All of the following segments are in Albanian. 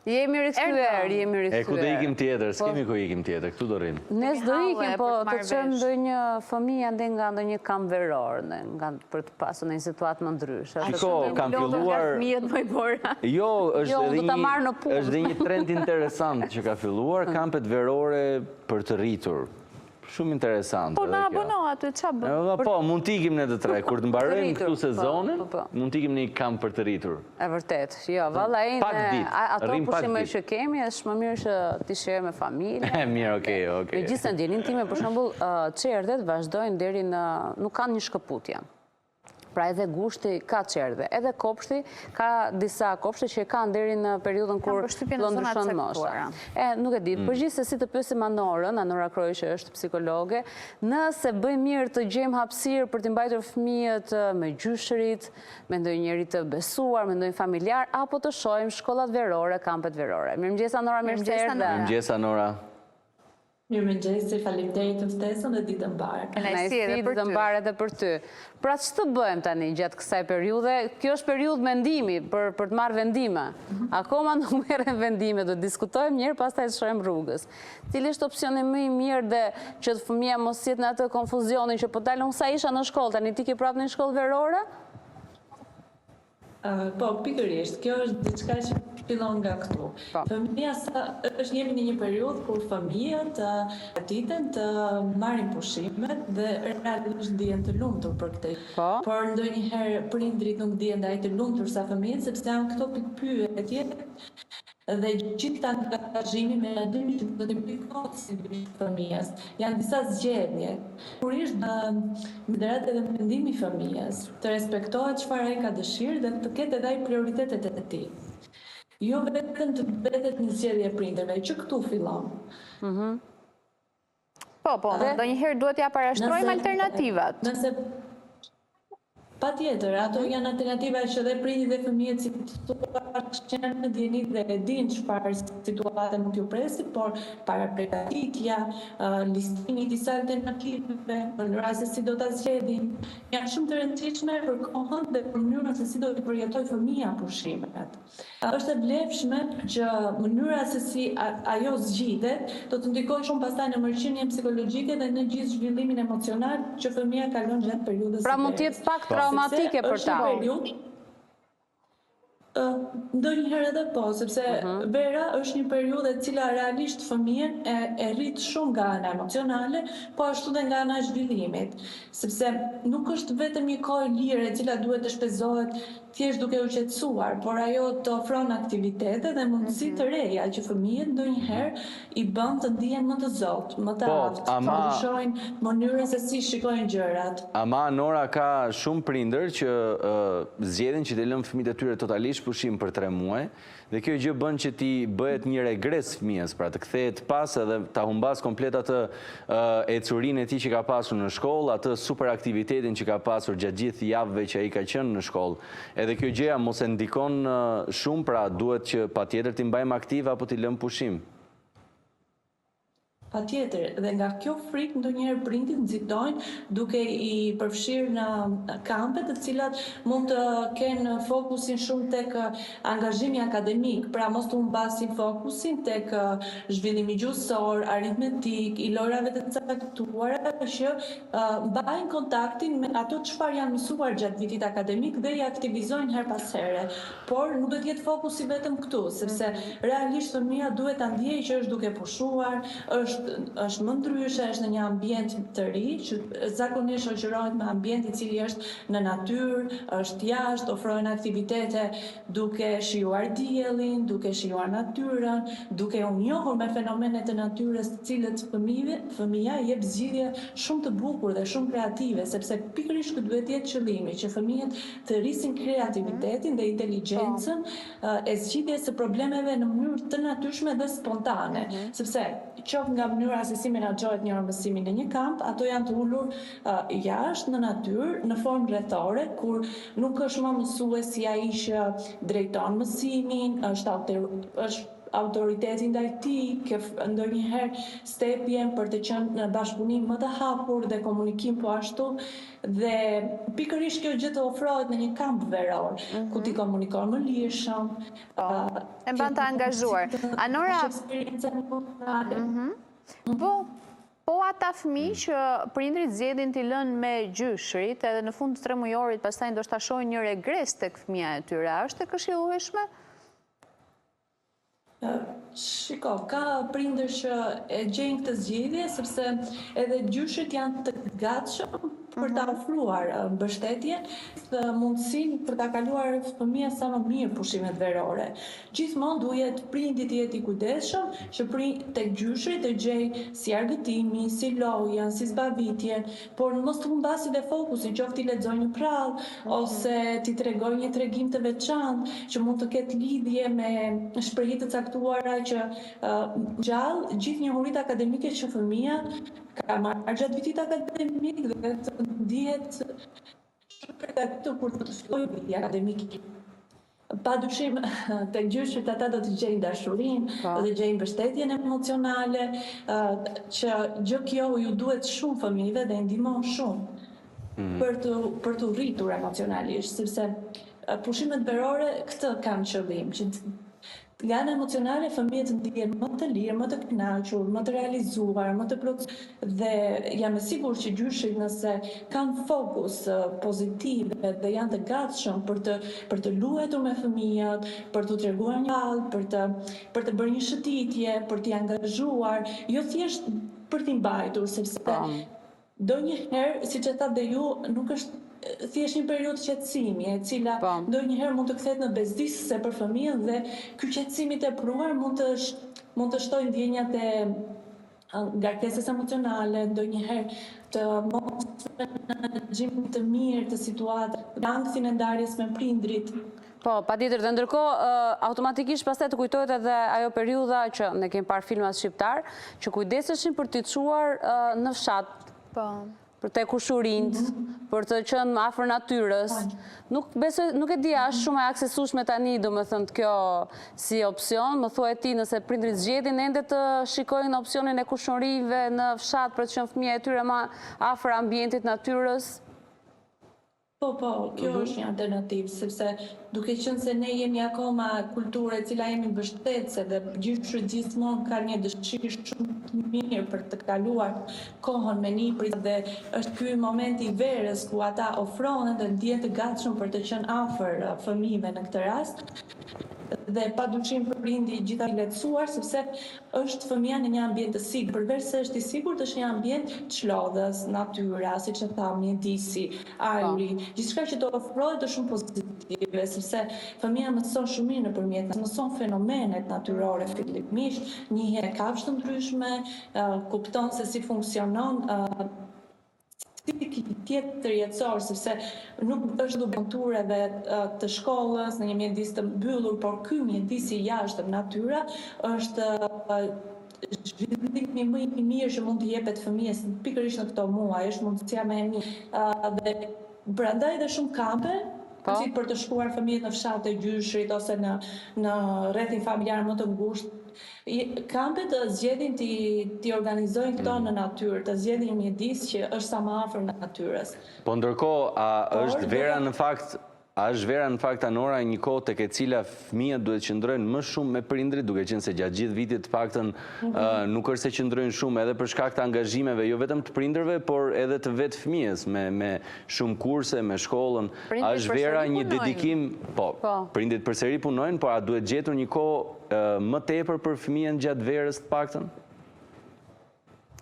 Jemi rikthyer, jemi rikthyer. E ku do ikim tjetër, po. s'kemi ku ikim tjetër, këtu do rrim. Ne s'do ikim, po të çojmë ndonjë fëmijë andej nga ndonjë kamp veror, nga për të pasur një situatë më ndryshe. Shiko, kam filluar... Fëmijët më i bora. Jo, është jo, edhe një... është dhe një trend interesant që ka filluar, mm. kampet verore për të rritur. Shumë interesant. Po na abono aty, ça bën? Po, mund të ikim ne të tre. Kur të mbarojmë këtu po, sezonin, po, po. mund të ikim në një kamp për të rritur. E vërtet, jo, valla e ne, ato pushime që kemi, është më mirë që t'i shijojmë me familje. E mirë, okej, okej. Megjithëse në dijeninë time, për shembull, çerdhet vazhdojnë deri në, nuk kanë një shkëputje. Pra edhe gushti ka çerdhe, edhe kopshti ka disa kopshte që e kanë deri në periudhën kur fillon ndryshon mosha. E, nuk e di, mm. por gjithsesi të pyesim Anorën, Anora Kroi që është psikologe, nëse bëjmë mirë të gjejmë hapësirë për t'i mbajtur fëmijët me gjyshërit, me ndonjë njeri të besuar, me ndonjë familjar, apo të shohim shkollat verore, kampet verore. Mirëmëngjes Anora, mirë se erdhe. Mirëmëngjes Anora. Mirëmëngjesi, faleminderit për ftesën dhe ditë të mbarë. Kënaqësi edhe për ty. Ditë të mbarë edhe për ty. Pra ç'të bëjmë tani gjatë kësaj periudhe? Kjo është periudhë mendimi për për të marrë vendime. Mhm. Akoma nuk merren vendime, do të diskutojmë njëherë, pastaj të shohim rrugës. Cili është opsioni më i mirë dhe që fëmija mos jetë në atë konfuzionin që po dal unë sa isha në shkollë, tani të iki prapë në një shkollë verore? Po, pikërisht, kjo është diçka që fillon nga këtu. Po. Fëmija sa është jemi në një periudhë kur fëmijët përgatiten të marrin pushimet dhe realisht ndihen të lumtur për këtë. Po. Por ndonjëherë prindërit nuk ndihen dhe aq të lumtur sa fëmijët sepse janë këto pikëpyetje dhe gjithë angazhimi me menaxhimin që do t'i implikohet sigurisht fëmijës. Janë disa zgjedhje. Sigurisht mendërat edhe mendimi i fëmijës, të respektohet çfarë ai ka dëshirë dhe të ketë edhe ai prioritetet e tij. Jo vetëm të mbetet një zgjedhje e prindërve, që këtu fillon. Po, po, ndonjëherë duhet t'ia parashtrojmë alternativat. Nëse Patjetër, ato janë alternativa që dhe prindërit dhe fëmijët si të thuash janë në dijeni dhe e dinë çfarë situate mund t'ju presi, por parapërgatitja, listimi i disa alternativave, mënyra se si do ta zgjedhin, janë shumë të rëndësishme për kohën dhe për mënyrën se si do t'i përjetojë fëmija pushimet. Është e vlefshme që mënyra se si ajo zgjidhet do të ndikojë shumë pastaj në mirëqenien psikologjike dhe në gjithë zhvillimin emocional që fëmija kalon gjatë periudhës së verës. Pra mund të jetë pak traumatike për ta. Sepse është një periudhë Ndonjëherë edhe po, sepse mhm. vera është një periudhë e cila realisht fëmijën e, e rrit shumë nga ana emocionale, po ashtu dhe nga ana e zhvillimit, sepse nuk është vetëm një kohë e lirë e cila duhet të shpenzohet thjesht duke u qetësuar, por ajo të ofron aktivitete dhe mundësi të reja që fëmijët ndonjëherë i bën të ndihen më të zotë, më të Po, aftë, të ama ndryshojnë mënyrën se si shikojnë gjërat. Ama Nora ka shumë prindër që zgjedhin që t'i lënë fëmijët e tyre totalisht pushim për tre muaj Dhe kjo gjë bën që t'i bëhet një regres fëmijës, pra të kthehet pas edhe ta humbasë komplet atë ecurinë e tij që ka pasur në shkollë, atë superaktivitetin që ka pasur gjatë gjithë javëve që ai ka qenë në shkollë. Edhe kjo gjëja mos e ndikon shumë, pra duhet që patjetër t'i mbajmë aktivë apo t'i lëmë pushim. Patjetër, dhe nga kjo frikë ndonjëherë prindërit nxitojnë duke i përfshirë në kampe të cilat mund të kenë fokusin shumë tek angazhimi akademik, pra mos të humbasin fokusin tek zhvillimi gjuhësor, aritmetik, i lojrave të caktuara që mbajnë kontaktin me ato çfarë janë mësuar gjatë vitit akademik dhe i aktivizojnë herë pas here. Por nuk duhet të jetë fokusi vetëm këtu, sepse realisht fëmija duhet ta ndjejë që është duke pushuar, është është më ndryshe, është në një ambient të ri, që zakonisht shoqërohet me ambient i cili është në natyrë, është jashtë, ofrohen aktivitete duke shijuar diellin, duke shijuar natyrën, duke u njohur me fenomene të natyrës të cilët fëmijëve, fëmija i jep zgjidhje shumë të bukur dhe shumë kreative, sepse pikërisht ky duhet të jetë qëllimi, që fëmijët të rrisin kreativitetin dhe inteligjencën e zgjidhjes së problemeve në mënyrë të natyrshme dhe spontane, sepse qoftë nga mënyra se si menaxhohet një orë mësimi në një kamp, ato janë të ulur jashtë në natyrë, në formë rrethore, kur nuk është më mësuesi ai që drejton mësimin, është është. autoritetin ndaj tij, ke ndonjëherë stepjen për të qenë në bashkëpunim më të hapur dhe komunikim po ashtu dhe pikërisht kjo gjë të ofrohet në një kamp veror, ku ti komunikon më lirshëm, Po. E mban të angazhuar. Anora, eksperiencë emocionale. Po, po ata fëmijë që prindërit zgjedhin t'i lënë me gjyshërit edhe në fund të tremujorit pastaj ndoshta shohin një regres tek fëmija e tyre, a është e këshillueshme? Shiko, ka prindër që e gjejnë këtë zgjidhje sepse edhe gjyshërit janë të gatshëm për ta ofruar mbështetjen dhe mundësinë për ta kaluar fëmija sa më mirë pushimet verore. Gjithmonë duhet prindi të jetë i kujdesshëm që tek gjyshërit të gjejë si argëtimin, si lojën, si zbavitjen, por mos të humbasi dhe fokusin, qoftë t'i lexojë një përrallë ose t'i tregojë një tregim të veçantë që mund të ketë lidhje me shprehi të caktuara që ngjall gjithë njohuritë akademike që fëmija ka marrë gjatë vitit akademik dhe të ndihet shumë përgatitur kur të fillojë viti akademik. Pa dyshim, tek gjyshërit ata do të gjejnë dashurinë, do të gjejnë mbështetjen emocionale, që gjë kjo ju duhet shumë fëmijëve dhe i ndihmon shumë për të për t'u rritur emocionalisht, sepse pushimet verore këtë kanë qëllim, që Nga ana emocionale fëmijët ndihen më të lirë, më të kënaqur, më të realizuar, më të plotësuar dhe jam e sigurt që gjyshërit nëse kanë fokus pozitiv dhe janë të gatshëm për të për të luajtur me fëmijët, për t'u treguar një përrallë, për të për të bërë një shëtitje, për t'i angazhuar, jo thjesht për t'i mbajtur, sepse Ndonjëherë, siç e thatë dhe ju, nuk është thjesht një periudhë qetësimi, e cila ndonjëherë mund të kthehet në bezdisëse për fëmijën dhe ky qetësim i tepruar mund të mund të shtojë ndjenjat e ngarkesës emocionale, ndonjëherë të mosmenaxhimit të mirë të situatës, ankthin e ndarjes me prindërit. Po, patjetër dhe ndërkohë automatikisht pastaj të kujtohet edhe ajo periudha që ne kemi parë filmat shqiptarë, që kujdeseshin për t'i çuar në fshat. Po. Për te kushurinjtë, për të qenë afër natyrës. Nuk besoj, nuk e di a është shumë e aksesueshme tani, domethënë kjo si opsion, më thuaj ti nëse prindërit zgjedhin ende të shikojnë opsionin e kushurinjve në fshat për të qenë fëmija e tyre më afër ambientit natyrës. Po, po, kjo është një alternativë, sepse duke qenë se ne jemi akoma kulturë e cila jemi mbështetëse dhe gjyshërit gjithmonë kanë një dëshirë shumë të mirë për të kaluar kohën me nipërit dhe është ky moment i verës ku ata ofrohen dhe ndihen të gatshëm për të qenë afër fëmijëve në këtë rast dhe padyshim prindi gjithashtu i lehtësuar sepse Është fëmija në një ambient të sigurt, përveç se është i sigurt është një ambient çlodhës, natyra, siç e thamë, mjedisi, ajri, gjithçka që të ofrohet është shumë pozitive, sepse fëmija mëson shumë mirë nëpërmjet, mëson fenomenet natyrore fillimisht, njihet me kafshë të ndryshme, kupton se si funksionon cikli tjetër jetësor, sepse nuk është duke kontureve të shkollës, në një mjedis të mbyllur, por ky mjedis i jashtëm, natyra, është zhvillimi më i mirë që mund t'i jepet fëmijës pikërisht në këto muaj, është mundësia më e mirë. Dhe prandaj dhe shumë kampe, Po. si për të shkuar fëmijët në fshat te gjyshërit ose në në rrethin familjar më të ngushtë, Kampet zgjedhin t'i t'i organizojnë këto në natyrë, të zgjedhin një mjedis që është sa më afër natyrës. Po ndërkohë, a është Por vera në fakt, a është vera në fakt Anora një kohë tek e cila fëmijët duhet të qëndrojnë më shumë me prindërit, duke qenë se gjatë gjithë vitit të paktën nuk është se qëndrojnë shumë edhe për shkak të angazhimeve jo vetëm të prindërve, por edhe të vetë fëmijës me me shumë kurse, me shkollën. A është vera një dedikim, po, prindërit përsëri punojnë, por a duhet gjetur një kohë Më tepër për fëmijën gjatë verës të paktën?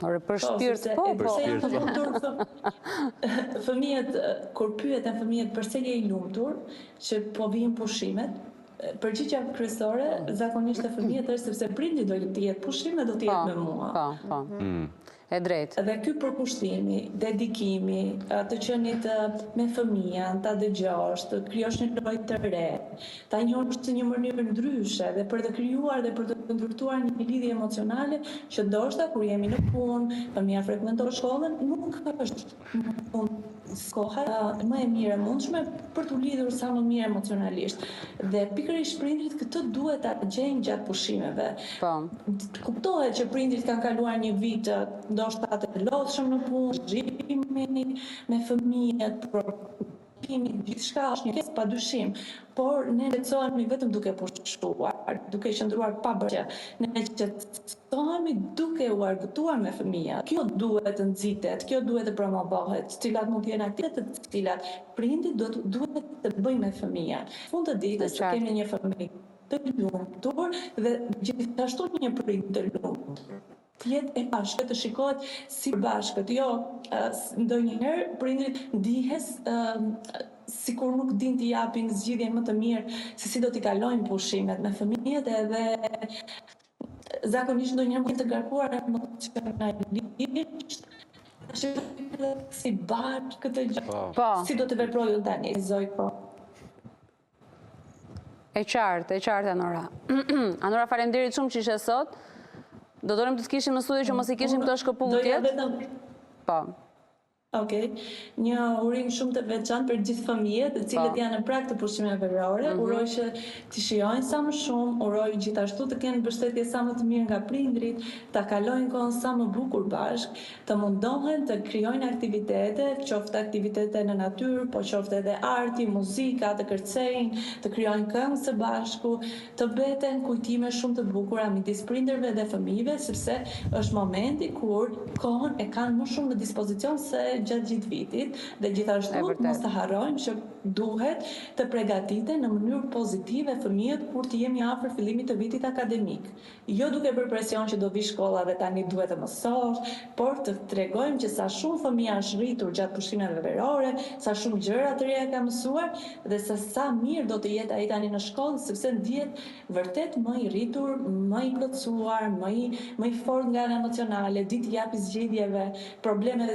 Ore, për po, shpirt, po, po. Për shpirt, po. Fëmijët, kur pyeten fëmijët përse je i lumtur, që po vijnë pushimet, përgjigja kryesore zakonisht e fëmijët është sepse prindi do të jetë pushim dhe do të jetë po, me mua. Po, po. Mm. E drejtë. Dhe ky përkushtimi, dedikimi, të qenit me fëmijën, ta dëgjosh, të krijosh një lojë të re, ta njohësh në një mënyrë ndryshe dhe për të krijuar dhe për të ndërtuar një lidhje emocionale që ndoshta kur jemi në punë, fëmija frekuenton shkollën, nuk është koha më e mirë e mundshme për t'u lidhur sa më mirë emocionalisht. Dhe pikërisht prindërit këtë duhet ta gjejnë gjatë pushimeve. Po. Kuptohet që prindërit kanë kaluar një vit ndoshta të lodhshëm në punë, zhimi me fëmijët, preokupimi, gjithçka është një pjesë padyshim, por ne qetësohemi vetëm duke pushuar, duke qëndruar pa bërë gjë. Ne qetësohemi duke u argëtuar me fëmijët. Kjo duhet të nxitet, kjo duhet të promovohet, cilat mund të jenë aktivitetet të cilat prindit duhet duhet të bëjnë me fëmijët. Fund të ditës të kemi një fëmijë të lumtur dhe gjithashtu një prind të lumtur. Të jetë e bashkët, të shikohet si përbashkët, jo ndonjëherë prindërit ndihen sikur nuk dinë t'i japin zgjidhjen më të mirë se si do t'i kalojnë pushimet me fëmijët edhe zakonisht ndonjëherë mund të ngarkuar emocionalisht si bartë këtë gjë. Po. Si do të veproj unë tani, zoj po. E qartë, e qartë Anora. Anora, faleminderit shumë që ishe sot. Do donim të të kishim në studio që mos i kishim këto shkëputjet. Po. Okej. Një urim shumë të veçantë për gjithë fëmijët, të cilët po. janë në prag të pushimeve verore. Mm -hmm. Uroj që t'i shijojnë sa më shumë, uroj gjithashtu të kenë mbështetje sa më të mirë nga prindrit, ta kalojnë kohën sa më bukur bashkë, të mundohen të krijojnë aktivitete, qoftë aktivitete në natyrë, po qoftë edhe arti, muzika, të kërcejnë, të krijojnë këngë së bashku, të mbeten kujtime shumë të bukura midis prindërve dhe fëmijëve, sepse është momenti kur kohën e kanë më shumë në dispozicion se gjatë gjithë vitit dhe gjithashtu mos të harrojmë që duhet të pregatiten në mënyrë pozitive fëmijët kur të jemi afër fillimit të vitit akademik. Jo duke bërë presion që do vijë shkolla dhe tani duhet të mësosh, por të tregojmë që sa shumë fëmija është rritur gjatë pushimeve verore, sa shumë gjëra të reja ka mësuar dhe se sa mirë do të jetë ai tani në shkollë, sepse ndihet vërtet më i rritur, më i plotësuar, më i më i fortë nga ana emocionale, di t'i japi zgjidhjeve, problemeve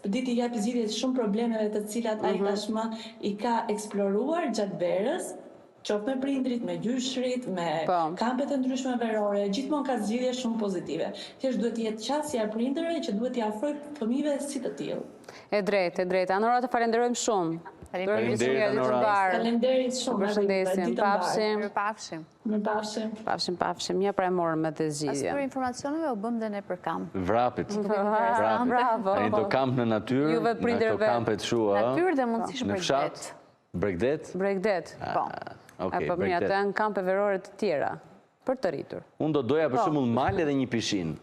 di t'i japi zgjidhje shumë problemeve të cilat ai tashmë i ka eksploruar gjatë verës, Qoftë me prindërit, me gjyshërit, me Po. kampet e ndryshme verore, gjithmonë ka zgjidhje shumë pozitive. Thjesht duhet të jetë qasja e prindërve që duhet t'i afrojë fëmijëve si të tillë. E drejtë, e drejtë. Anora të falenderojmë shumë. Faleminderit. Faleminderit, Anora. Faleminderit Të shumë edhe juve. përshëndesim. Ditë të mbarë. Pafshim. Mirupafshim. Mirupafshim. Pafshim, pafshim. Ja pra e morëm edhe Pas zgjidhjen. këtyre informacioneve u bëmë dhe ne për kamp. Vrapit. Vrapit. Bravo. Tani do kamp në natyrë, Juve në këto prindërve. kampet kështu, ë? Natyrë dhe mundësisht Në fshat, bregdet. Bregdet? Bregdet. Po. Okej, Po mirë, ato bregdet. janë kampe verore të tjera për të rritur. Unë do doja për shembull mal edhe një pishinë.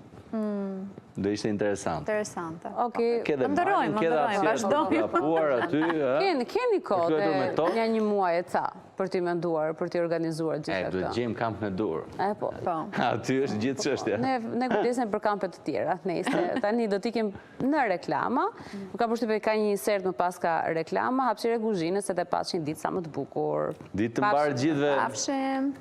Do ishte interesant. Interesante. Okej. Ke dhe Ëndërrojmë, malin, ke dhe ëndërrojmë, hapësirën për të vazhdojmë. vrapuar aty, ë? Keni, keni kohë Për luajtur me dhe top? një një muaj e ca për t'i menduar, për t'i organizuar E, gjitha duhet këto. gjejmë kamp në dur. E po. Po. Aty është gjithë çështja. Ne ne kujdesemi për kampe të tjera, nejse. Tani do t'ikim në reklama. Nuk ka përshtypje ka një insert më pas ka reklama, hapësirë e kuzhinës edhe paçin ditë sa më të bukur. Ditë të mbarë gjithëve. Pafshim.